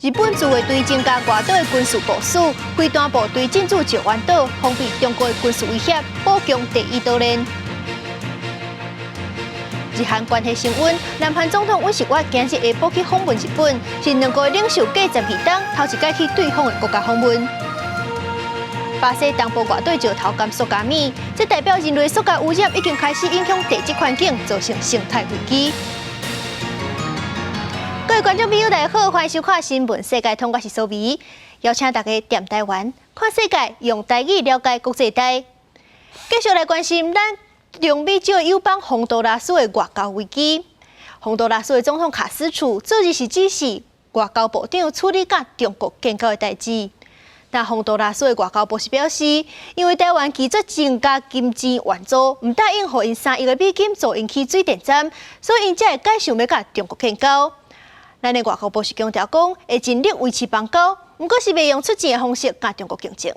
日本自衛隊增加外島的軍事部署，飛彈部隊進駐石垣島，防備中國的軍事威脅，補強第一島鏈。日韓關係升溫，南韓總統尹錫悅今日下晡去訪問日本，是兩國領袖隔12冬頭一擺去對方的國家訪問。巴西東部外島石頭含塑膠物，這代表人類塑膠污染已經開始影響地質環境，造成生態危機。各位觀眾朋友，大家好，歡迎收看《新聞世界通》，我是蘇美，邀請大家踮台灣看世界，用台語了解國際大。繼續來關心咱中美洲友邦洪都拉斯的外交危機。洪都拉斯的總統卡斯楚昨日是指示外交部長處理佮中國建交的代誌。但洪都拉斯的外交部是表示，因為台灣拒絕增加金錢援助，毋答應予𪜶3億的美金助𪜶起水電站，所以𪜶才會改想欲佮中國建交。咱的外交部是強調講，會盡力維持邦交，毋過是袂用出錢的方式佮中國競爭。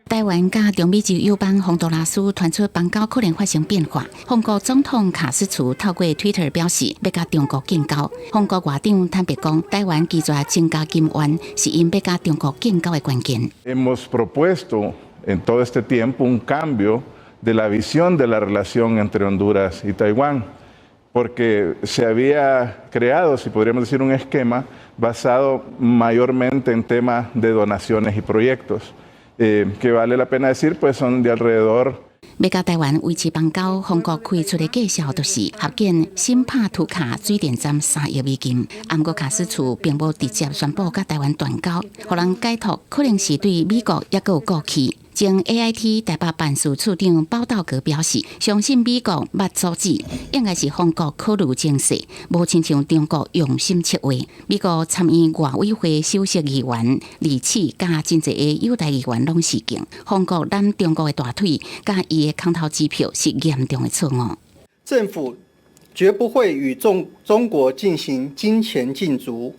台灣佮中美洲友邦洪都拉斯傳出邦交可能發生變化。洪國總統卡斯楚透過 Twitter 表示，欲佮中國建交。洪國外長坦白講，台灣拒絕增加金援，是𪜶欲佮中國建交的關鍵。 Hemos propuesto en todo este tiempo un cambio de la visión de la relación entre Honduras y Taiwán, porque se había creado, si podríamos decir, un esquema basado mayormente en temas de donaciones y proyectos, que vale la pena decir, pues son de alrededor 欲佮台灣維持邦交，洪國開出的價數就是合建新帕圖卡水電站3億美金。毋過卡斯楚並無直接宣布佮台灣斷交，予人解讀可能是對美國猶閣有顧忌。前 AIT 台北辦事處長包道格表示，相信美國捌阻止，應該是洪國考慮精細，無親像中國用心策劃。美國參院外委會首席議員李奇佮真濟个友台議員攏示警，洪國攬中國的大腿，佮伊的空頭支票是嚴重的錯誤。政府絕不會與中國進行金錢競逐，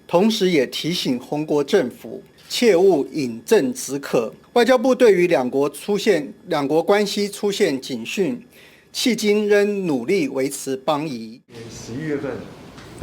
同時也提醒洪國政府切勿飲鴆止渴。外交部對於兩國關係出現警訊，迄今仍努力維持邦誼。11月份。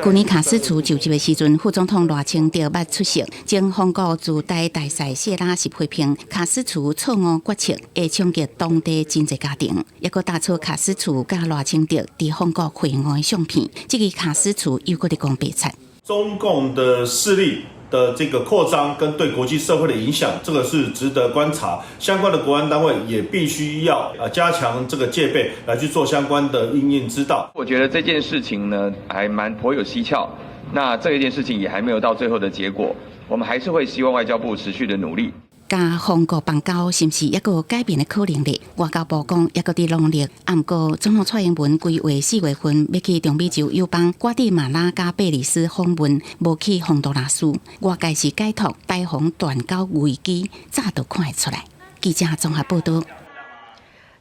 去年卡斯楚就職的時陣，副總統賴清德捌出席，前洪國駐台大使謝拉是批評卡斯楚錯誤決策會衝擊當地真濟家庭，猶閣打出卡斯楚佮賴清德佇洪國會晤的相片，這個卡斯楚又閣咧講白賊。中共的勢力的這個擴張跟對國際社會的影響，這個是值得觀察。相關的國安單位也必須要加強這個戒備，來去做相關的因應之道。我覺得這件事情呢，還蠻頗有蹊蹺。那這一件事情也還沒有到最後的結果，我們還是會希望外交部持續的努力。佮洪國邦交是毋是猶閣有改變的可能咧？外交部講猶閣佇努力。毋過總統蔡英文規劃4月份欲去中美洲友邦瓜地馬拉佮貝里斯訪問，無去洪都拉斯。外界是解讀台洪斷交危機，早就看會出來。記者綜合報道。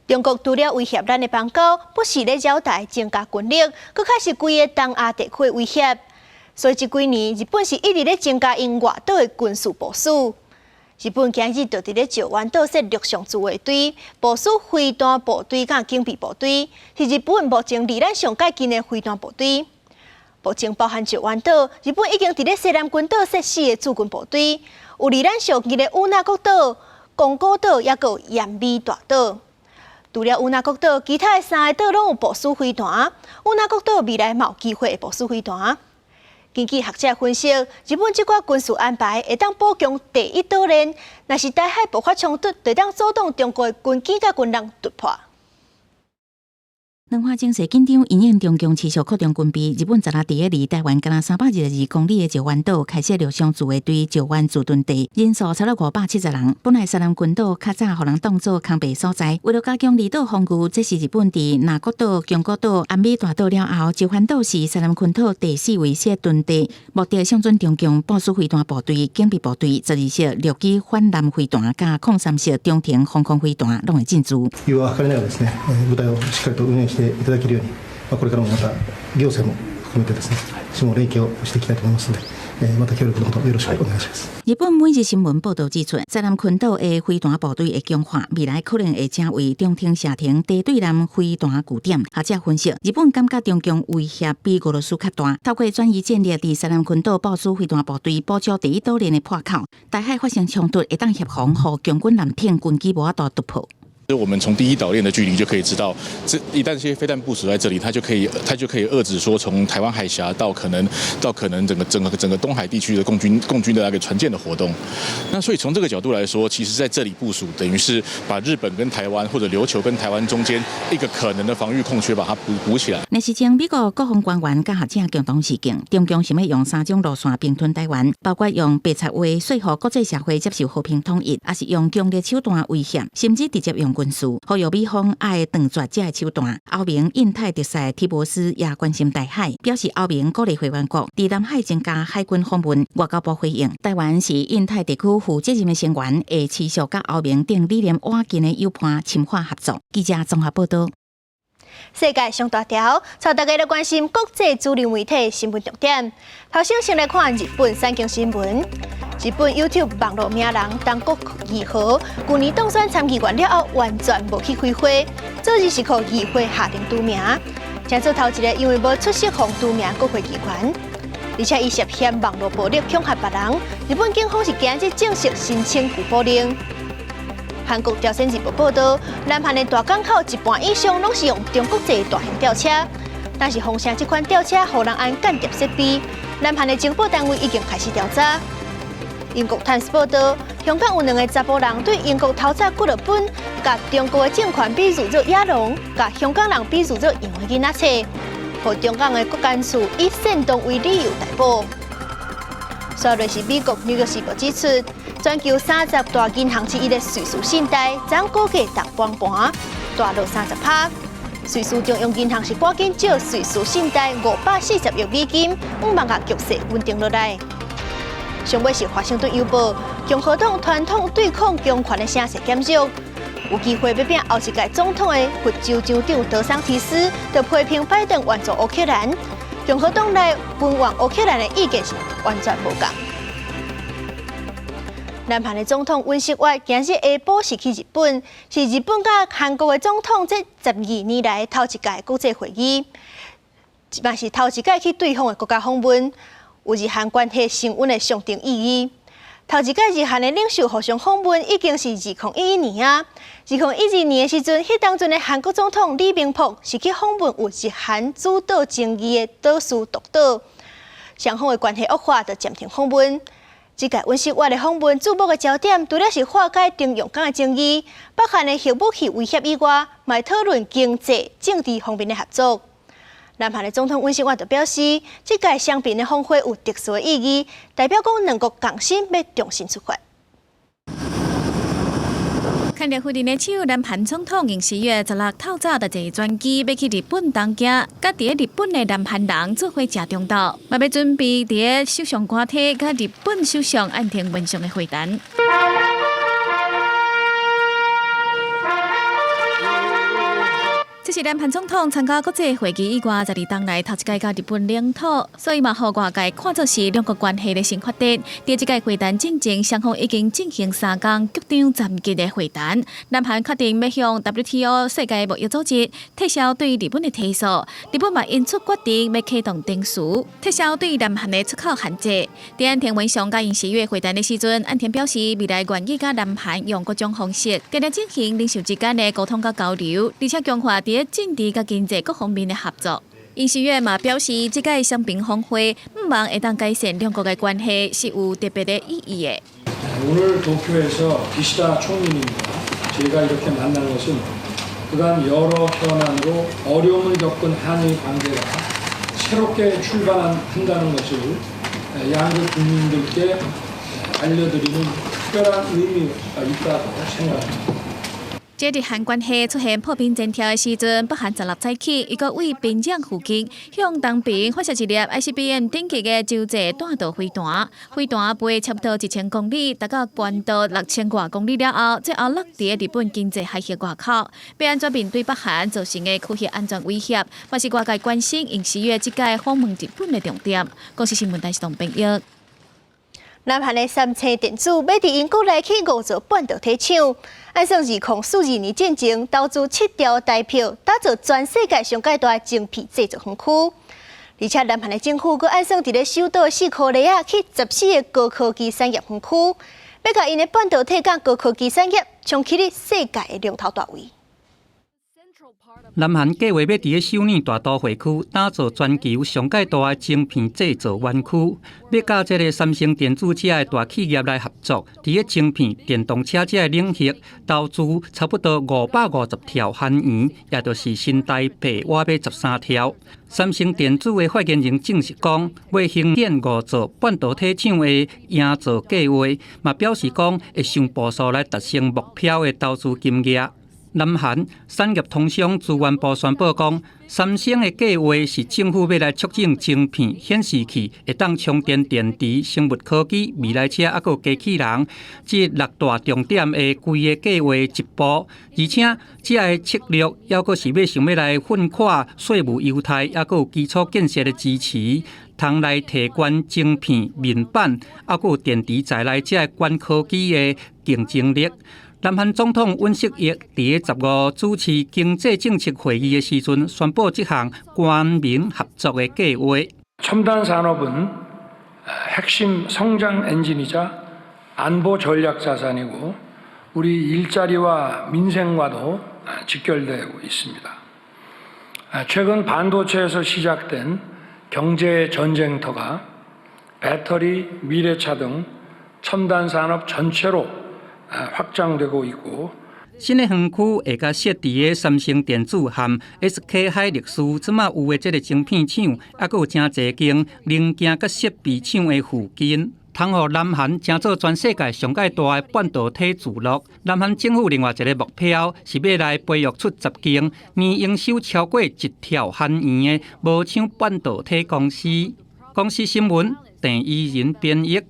中國除了威脅咱的邦交，不時咧擾台增加軍力，閣較是規个東亞地區的威脅。所以這幾年，日本是一直咧增加𪜶外島的軍事部署。日本今日就佇咧石垣島設陸上自衛隊，部署飛彈部隊佮警備部隊，是日本目前離咱上蓋近的飛彈部隊。目前包含石垣島，日本已經佇咧西南群島設四个駐軍部隊，有離咱上近的與那國島、宮古島，猶閣有奄美大島。除了與那國島，其他的三个島攏有部署飛彈。與那國島未來嘛有機會會部署飛彈。根據學者分析，日本這寡軍事安排會當補強第一島鏈，若是台海爆發衝突，就當阻擋中國的軍機佮軍人突破。兩岸情勢緊張，因應中共持續擴張軍備，日本昨昏佇咧離台灣干焦322公里的石垣島開設陸上自衛隊石垣駐屯地，人數超過570人。本來西南群島較早予人當做空白所在，為了加強離島防禦，這是日本佇那國島、宮古島、奄美大島了後，石垣島是西南群島第四位設屯地，目的向準中共部署飛彈部隊、警備部隊、12式陸基反艦飛彈佮空3式中程防空飛彈攏會進駐。余を図りながらですね、部隊をしっかりと運営していただけるように、これからもまた行政も含めてですね、諮問連携をしていきたいと思いますので、また協力のほどよろしくお願いします。日本每日新聞報道指出，薩南群島的飛彈部隊會強化，未來可能會成為中程、射程地對艦飛彈據點。學者分析，日本感覺中共威脅比俄羅斯較大，透過轉移戰略，佇薩南群島部署飛彈部隊，補足第一島鏈的破口。台海發生衝突，會當協防，予共軍艦艇軍機無法度突破。我們從第一島鏈的距離就可以知道，這一旦這些飛彈部署在這裡，它就可以遏止說從台灣海峽到可能整個東海地區的共軍的那個船艦的活動。那所以從這個角度來說，其實在這裡部署，等於是把日本跟台灣或者琉球跟台灣中間一個可能的防禦空缺，把它補補起來。那時前美國國防官員佮學者共同示警，中共想欲用三種路線併吞台灣，包括用白賊話說服國際社會接受和平統一，抑是用強力手段威脅，甚至直接用軍事，呼籲美方愛斷絕這个手段。歐盟印太特使提伯斯也關心台海，表示歐盟鼓勵會員國佇南海增加海軍訪問。外交部回應，台灣是印太地區負責任的成員，會持續佮歐盟等理念倚近的友伴深化合作。記者綜合報道。世界上大條，帶大家來關心國際主流媒體新聞重點。頭先先來看日本產經新聞。日本 YouTube 網路名人東谷義和，舊年當選參議員了後，完全無去開會，昨日是予議會下令除名，成做頭一个因為無出席予除名國會議員，而且伊涉嫌網路暴力恐嚇別人。日本警方是今日正式申請拘捕令。韓國朝鮮日報報道，南韓的大港口一半以上攏是用中國製的大型吊車，但是封城這款吊車予人按間諜設備，南韓的情報單位已經開始調查。英國《泰晤士報》報道，香港有兩个查埔人對英國偷走幾落本，共中國的政權比喻做野狼，共香港人比喻做羊的囡仔冊，予中港的國安處以煽動為理由逮捕。煞落是美國《紐約時報》指出，全球30大銀行之一的瑞士信貸，昨股價逐崩盤，大落30%。瑞士中央銀行是趕緊借瑞士信貸540億美金，向望共局勢穩定落來。上尾是華盛頓郵報，共和黨傳統對抗強權的聲勢減弱，有機會欲拼後一屆總統的佛州州長德桑提斯，就批評拜登援助烏克蘭，共和黨內軍援烏克蘭的意見是完全無仝。南韓的總統尹錫悅今日下晡是去日本，是日本佮韓國的總統這12年來頭一屆國際會議，嘛是頭一屆去對方的國家訪問，有日韓關係升溫的象徵意義。頭一屆日韓的領袖互相訪問已經是2011年啊。2012年的時陣，彼當陣的韓國總統李明博是去訪問有日韓主島爭議的島嶼獨島，雙方的關係惡化，就暫停訪問。這屆尹錫悅的訪問矚目的焦點，除了是化解徴用港的爭議、北韓的核武器威脅以外，嘛會討論經濟、政治方面的合作。南韓的總統尹錫悅就表示，這屆雙邊的峰會有特殊的意義，代表講兩國共心欲重新出發。牽著夫人的手，南韓總統尹錫悅16透早就坐專機欲去日本東京，佮佇咧日本的南韓人做伙食中晝，嘛欲準備佇咧首相官邸佮日本首相岸田文雄的會談。這是南韓總統參加國際會議以外，12冬來頭一擺到日本領土，所以嘛，予外界看作是兩國關係的新發展。佇這屆會談進前，雙方已經進行三工局長層級的會談。南韓確定欲向 WTO 世界貿易組織撤銷對日本的提訴，日本嘛因此決定欲啟動程序，撤銷對南韓的出口限制。佇岸田文雄佮尹錫悅會談的時陣，岸田表示未來願意佮南韓用各種方式，定定進行領袖之間的溝通佮交流，而且強化佇政治佮經濟各方面的合作。尹錫悅嘛表示，這屆雙邊峰會，向望會當改善兩國的關係，是有特別的意義的。 오늘 도쿄에서 기시다 총리님과 제가 이렇게 만난 것은 그간 여러 현안으로 어려움을 겪은 한일 관계가 새롭게 출발한다는 것을 양국 국민들께 알려드리는 특별한 의미가 있다고 생각합니다. 這日韓關係出現破冰前兆的時陣，北韓16早起，伊閣對平壤附近向東邊發射一粒 ICBM 等級的洲際彈道飛彈，飛彈飛差不多1000公里，達到關島6000外公里了後，最後落佇日本經濟海域外口。欲按怎面對北韓造成的區域安全威脅，嘛是外界關心尹錫悅這屆訪問日本的重點。公視新聞台是董編譯。南韓的三星電子欲佇𪜶國內起五座半導體廠，按算2042年進前投資7兆台幣，打造全世界上蓋大的晶片製造園區。而且南韓的政府閣按算佇咧首都的四箍里仔起14個高科技產業園區，欲共𪜶的半導體佮高科技產業衝起咧世界的龍頭大位。南韓計劃欲佇咧首爾大都會區打造全球上蓋大的晶片製造園區，欲佮這个三星電子這个大企業來合作，佇咧晶片、電動車這个領域投資差不多550兆韓元，也就是新台幣倚欲13兆。三星電子的發言人證實講，欲興建五座半導體廠的營造計劃，嘛表示講會想步數來達成目標的投資金額。南韓產業通商資源部宣布講，三星的計劃是政府欲來促進晶片、顯示器、會當充電電池、生物科技、未來車，猶閣有機器人這六大重點的規个計劃一步，而且這个策略猶閣是欲想欲來奮闊稅務優待，猶閣有基礎建設的支持，通來提懸晶片、面板，猶閣有電池在內這个高科技的競爭力。南韓總統尹錫悅佇15主持經濟政策會議的時陣，宣布這項官民合作的計劃。 첨단 산업은 핵심 성장 엔진이자 안보 전략 자산이고 우리 일자리와 민생과도 직결되고 있습니다. 최근 반도체에서 시작된 경제 전쟁터가 배터리, 미래차 등 첨단 산업 전체로 확장되고 있고 新的園區會共設佇咧三星電子和 SK 海力士這馬有的這个晶片廠，猶閣有誠濟間零件佮設備廠的附近，通予南韓成做全世界上蓋大的半導體聚落。南韓政府另外一个目標是欲來培育出10間年營收超過1兆韓元的無廠半導體公司。公視新聞鄭怡仁編譯。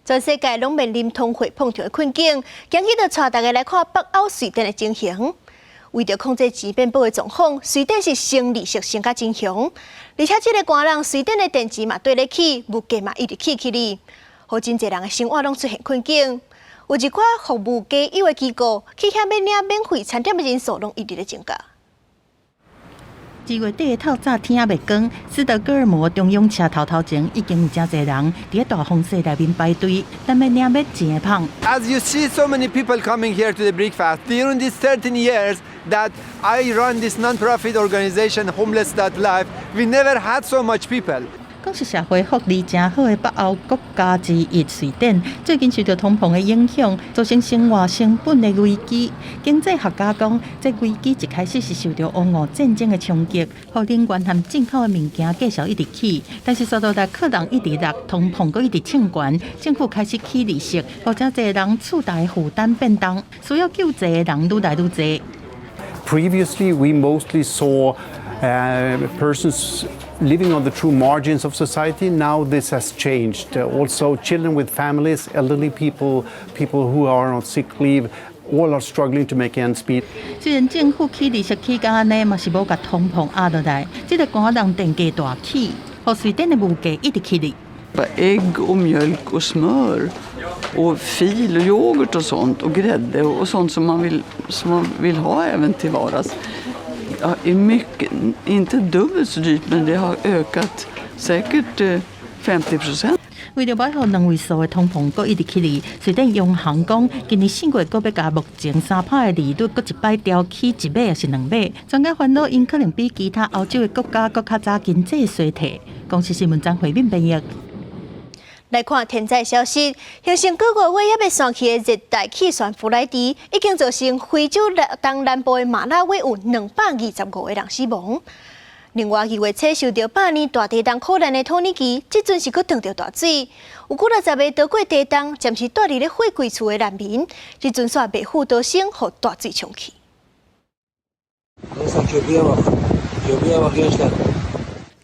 全世界攏面臨通貨膨脹的困境，今日就帶大家來看北歐瑞典的情形。為著控制錢變薄的狀況，瑞典是升利息升甲真兇，而且這个寒人瑞典的電池嘛綴咧起，物價嘛一直起起哩，予真濟人的生活攏出現困境。有一寡服務加油的機構，去遐欲領免費餐點的人數攏一直咧增加。2月底的透早天猶未光，斯德哥爾摩中央車頭頭前已經有誠濟人佇大風雪內面排隊，等欲領免錢的麭。 As you see, so many people coming here to the breakfast. During these 13 years that I run this non-profit organization, Homeless Life, we never had so much people. 講是社會福利誠好的北歐國家之一，瑞典最近受著通膨的影響，造成生活成本的危機。經濟學家講，這危機一開始是受著烏俄戰爭的衝擊，予能源和進口的物件價數一直起，但是隨著來客人一直落，通膨閣一直衝懸，政府開始起利息，予誠濟人厝貸負擔變重，需要救濟的人愈來愈濟。 Previously, we mostly saw persons living on the true margins of society. Now this has changed. Also, children with families, elderly people, people who are on sick leave, all are struggling to make ends meet. 雖然政府起利息起甲按呢，嘛是無共通膨壓落來。這个寒人電價大起，予瑞典的物價一直起哩。 Ägg och mjölk och smör och fil och yoghurt och sånt och grädde och sånt som man vill ha även till vardags. Ja, är mycket, inte dubbelt så dyrt, men det har ökat säkert 50%。為著欲予兩位數的通膨閣一直起哩，瑞典央行講，今年4月閣欲共目前3%的利率閣一擺調起一碼抑是兩碼。專家煩惱，𪜶可能比其他歐洲的國家閣較早經濟衰退。公視新聞張惠敏編譯。來看天災消息，形成個月尾猶未散去的熱帶氣旋弗萊迪，已經造成非洲東南部的馬拉維有225個人死亡。另外，2月初受著百年大地震苦難的土耳其，這陣是閣撞著大水，有幾若十个逃過地震，暫時蹛佇咧貨櫃厝的難民，這陣煞袂赴逃生，予大水沖去。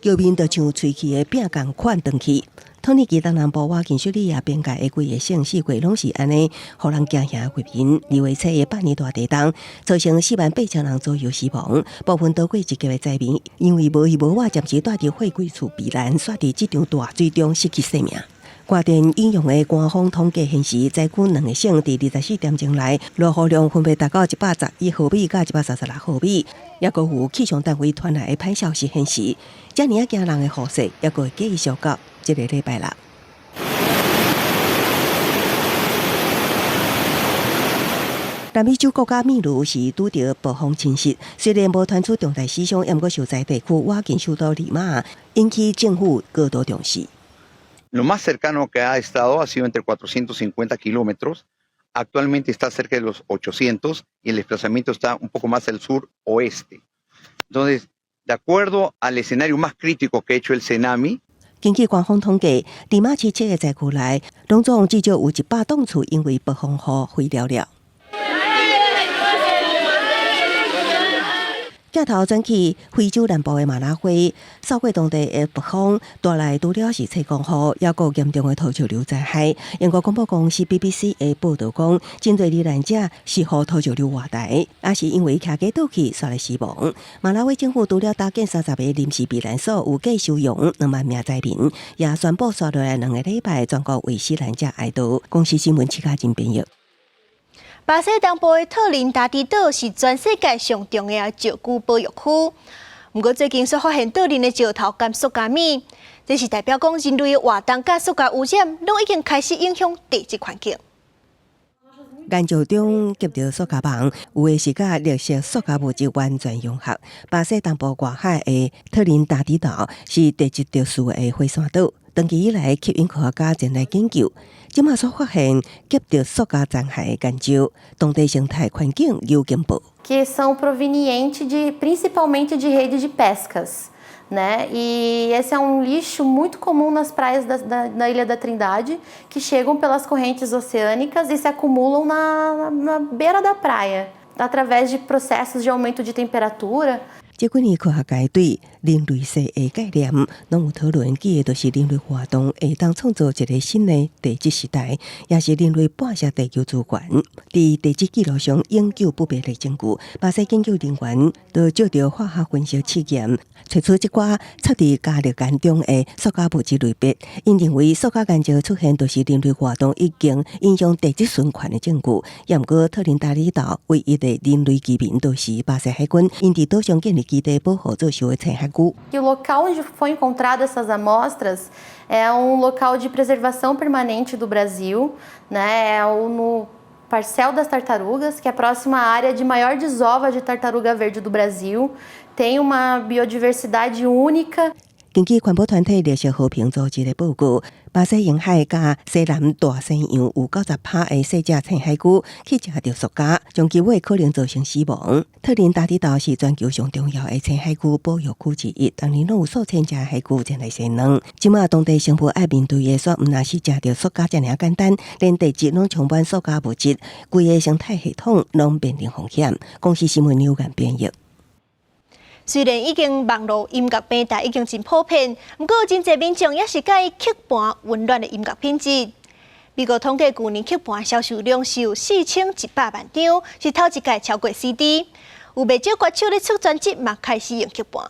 橋面就像吹去的餅仝款斷去。土耳其東南部倚近敘利亞邊界的幾个省四季攏是按呢，予人驚嚇的畫面。2月初的百年大地震，造成4萬8千人左右死亡，部分逃過一劫的災民，因為無依無倚，暫時蹛佇貨櫃厝避難，煞佇這場大水中失去性命。外電引用的官方統計顯示，災區兩個省佇24點鐘內落雨量分別達到111毫米佮136毫米。抑閣有氣象單位傳來的歹消息顯示，遮爾仔驚人的雨勢，抑閣會繼續到這個禮拜六。南美洲國家秘魯是拄著暴風侵襲，雖然無傳出重大死傷，毋過受災地區倚近首都利馬，引起政府高度重視。 Lo más cercano que ha estado ha sido entre 450 kilómetros. Actualmente está cerca de los 800 y el desplazamiento está un poco más al sur oeste. Entonces, de acuerdo al escenario más crítico que ha hecho el Senami，根據官方統計，利馬市七個災區內，攏總至少有100棟厝因為暴風雨毀掉了。鏡頭轉去非洲南部的馬拉輝，掃過當地的暴風帶來除了是吹狂雨，抑閣嚴重的土石流災害。英國廣播公司 BBC 的報導講，真濟罹難者是予土石流活埋，抑是因為騎機倒去煞來死亡。馬拉威政府除了搭建30個臨時避難所，有計收容2萬名災民，也宣布紲落來2個禮拜全國為死難者哀悼。公視新聞徐嘉真編譯。巴西東部的特林達迪島是全世界上重要的石龜保育區。毋過最近卻發現島內的石頭含塑膠物，這是代表講人類的活動佮塑膠污染，攏已經開始影響地質環境。岩石中夾著塑膠網，有的是佮綠色塑膠物質完全融合。巴西東部外海的特林達迪島是地質特殊的火山島，長期以來吸引科學家前來研究。這馬所發現夾著塑膠殘骸的岩石，當地生態環境有警報。 Que são provenientes de principalmente de rede de pescas, né? E esse é um lixo muito comum nas praias da Ilha da Trindade, que chegam pelas correntes oceânicas e se acumulam na beira da praia, através de processos de aumento de temperatura. 這幾年科學界對人類世的概念攏有討論，記的就是人類活動會當創造一個新的地質時代，也是人類剝削地球資源。佇地質記錄上永久不變的證據，巴西研究人員都借著化學分析試驗，揣出這寡插佇加熱岩中的塑膠物質類別。𪜶認為塑膠岩石出現，就是人類活動已經影響地質循環的證據。也毋過特林達里島唯一的人類居民，就是巴西海軍，𪜶佇島上建立基地保護做受的青海龜。 O local onde foi encontrado essas amostras é um local de preservação permanente do Brasil, né? É o no Parcel das Tartarugas, que é a próxima área de maior desova de tartaruga verde do Brasil. Tem uma biodiversidade única. 根據環保團體綠色和平組織的報告，巴西沿海佮西南大西洋有90%的細隻青海龜去食著塑膠，長期尾可能造成死亡。特林達迪島是全球上重要的青海龜保育區之一，逐年攏有數千隻海龜前來生卵。這馬當地生物愛面對的，煞毋但是食著塑膠遮爾簡單，連地質攏充滿塑膠物質，規个生態系統攏面臨風險。公視新聞劉岩編譯。雖然已經網路音樂平台已經真普遍，毋過真濟民眾也是佮意曲盤溫暖的音樂品質。美國統計舊年曲盤銷售量是有4100萬張，是頭一屆超過 CD。有袂少歌手咧出專輯嘛，開始用曲盤。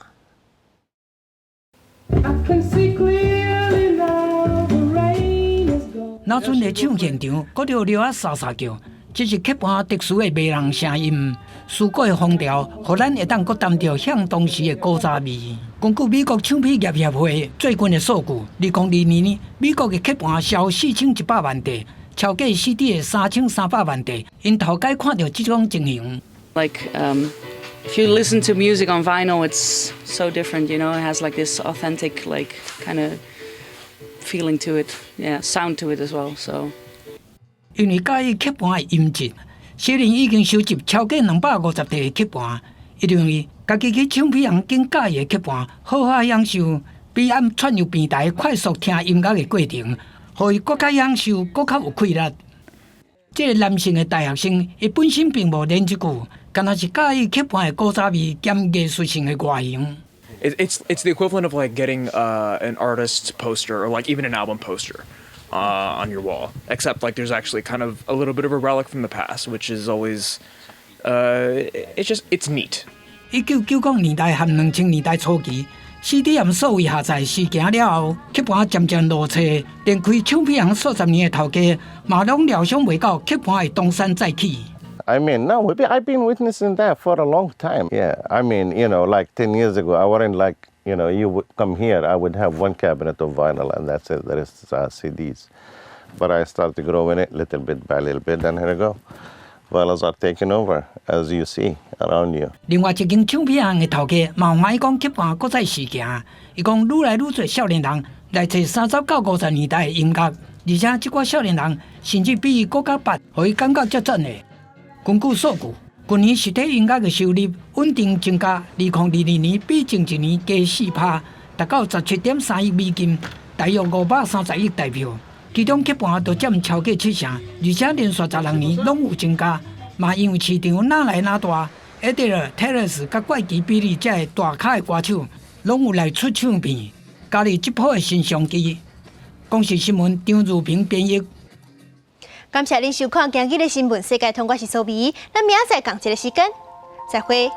I can see clearly now, the rain is gone. 若陣的唱現場，閣著尿仔沙沙叫，這是曲盤特殊的迷人聲音。舒適的風調，予咱會當閣澹著向當時的古早味。根據美國唱片業協會最近的數據，2022年美國的曲盤銷4100萬塊，超過 CD 的3300萬塊。𪜶頭擺看著這種情形。 Like, if you listen to music on vinyl, it's so different, you know. It has like this authentic, like kind of feeling to it, yeah, sound to it as well. So. 因為佮意曲盤的音質，小林已經收集超過250塊的曲盤。伊認為，家己去唱片行揀佮意的曲盤，好好享受，比按串流平台快速聽音樂的過程，予伊閣較享受，閣較有氣力。這個男性的大學生，伊本身並無練這句，敢若是佮意曲盤的古早味兼藝術性的外形。 It's the equivalent of like getting an artist's poster or like even an album poster on your wall, except like there's actually kind of a little bit of a relic from the past, which is always it's just it's neat. 1990年代和2000年代初期， CD 數位下載時行了後，曲盤漸漸落勢，連開唱片行數十年的頭家，嘛攏料想袂到曲盤會東山再起。 I mean, no, I've been witnessing that for a long time. Yeah, I mean, like 10 years ago, I wouldn't like, you would come here, I would have one cabinet of vinyl and that's it, the rest is CDs. But I started growing it little bit by little bit, and here we go. Vinyls are taking over, as you see around you. 另外一間唱片行的頭家嘛歡喜講曲盤閣再時行，伊講愈來愈濟少年人來揣30到50年代的音樂，而且這寡少年人甚至比伊閣較捌，予伊感覺足讚的。根據數據，近年實體音樂的收入穩定增加，2022年比前一年加4趴，達到17.3億美金，大約530億台票。其中曲盤就佔超過七成，而且連續16年攏有增加。嘛因為市場愈來愈大，Adele、Taylor 佮怪奇比利這个大咖的歌手，攏有來出唱片，加入這波的新商機。公視新聞張如平編譯。感謝您收看今日的新聞世界通，我是蘇美，咱明仔載仝一个時間，再會。